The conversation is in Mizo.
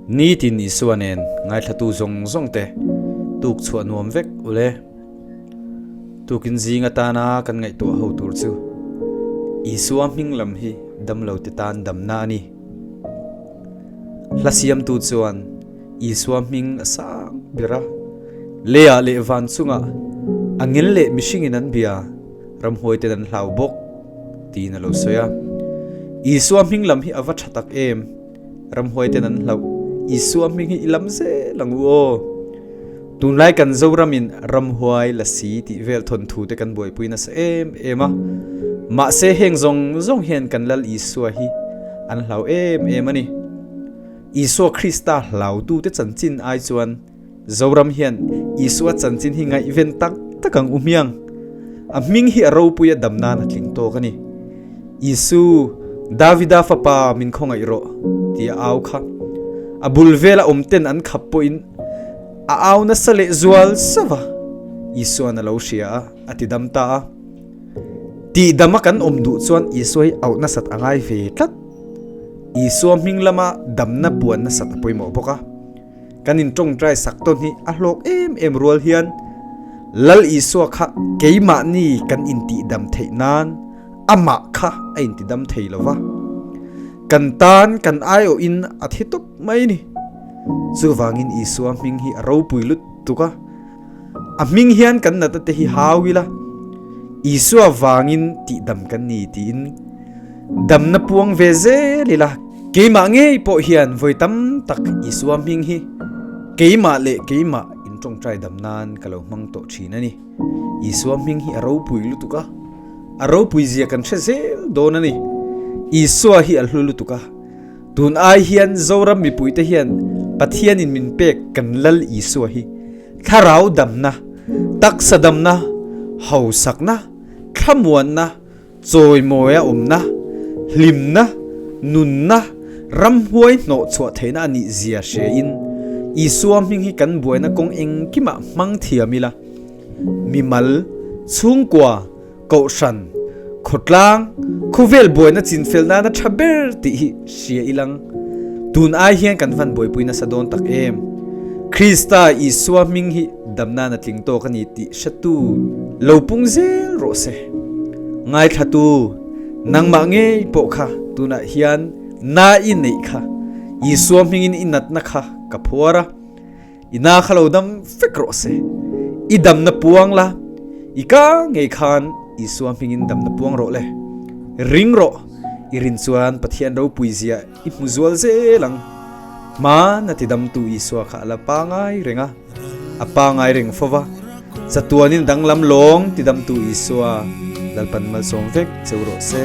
Nitin Isua nen ngaithlatu zawng zawng te tuk chhuah nuam vek ule. Tukin zing atana kan ngaihtuah ho tur chu Isua hming lam hi damlo te tan damna a ni. Hla siamtu chuan Isua hming a sang ber a, leiah leh van chungah a ngel leh mihringin an bia, ramhuai ten an hlau bawk tiin a lo sawi a. Isua hming lam hi a va tha tak em! Ramhuai ten an hlauh. Isua hming hi i lam zel ang u aw. Tunlai kan Zoramin ramhuai lasi tih vel thawnthu te kan buaipui nasa em em a. Mahse heng zawng zawng hian kan Lal Isua hi an hlau em em a ni. Isua Krista hlautute chanchin ai chuan Zoram hian Isua chanchin hi ngaihven tak tak ang u hmiang. A hming hi a ropui a dam nan a tling tawk a ni. Isu, Davida fapa min khawngaih rawh, ti a au kha. A bul vela awm ten an khap pawhin a au nasa leh zual sauh a. Isua'n a lo hria a, a ti dam ta a. Tih dama kan awm duh chuan Isua hi auh nasat a ngai ve tlat. Isua hming lama damna puan nasat a pawimawh bawk a. Kan intawngtai sak tawn hi a hlawk em em rual hian Lal Isua kha keimahni kan intihdam theih nan amah kha a intidam thei lo va. Kan tan kan aiawhin a thi tawp mai ni. Chuvangin Isua hming hi a ropui lutuk a, a hming hian kan nata te hi hau ila, Isua vangin tihdam kan ni tiin Damna puang ve zel ila. Keimah ngei pawh hian vawi tam tak Isua hming hi keimah leh keimah in tawngtai dam nan ka lo hmang tawh thin a ni. Isua hming hi a ropui lutuk a, a ropui zia kan hre zel dawn a ni. Isua hi a hlu lutuk a, tun ai hian Zoram mipuite hian Pathianin min pek kan Lal Isua hi thlarau damna, taksa damna, hausakna, thlamuanna, Chawimawi a awmna, hlimna, nunna, ramhuai hnawh chhuah theihna a nih zia hria in Isua hming hi kan buaina kawng engkimah hmang thiam ila, mimal, chhungkua, kohhran, khawtlang, khawvel buaina chinfel nana tha ber tih hi hria ilang. Tun ai hian kan van buaipui nasa dawn tak em? Krista Isua hming hi damnan a tling tawk a ni tih hretu lo pung zel rawh se. Ngaithlatu, nangmah ngei pawh kha tunah hian na i neih kha, Isua hmingin i natna kha ka phuar a, i na kha lo dam vek rawh se. I damna puang la, i ka ngei khan Isua hmingin damna puang rawh le. Ring rawh, i rin chuan Pathian ropui zia i hmu zual zel ang. Hmana tidamtu Isua kha a la pangai reng a. A pangai reng fo va, chatuanin danglam lawng tidamtu Isua Lalpan malsawm vek cheu rawh se.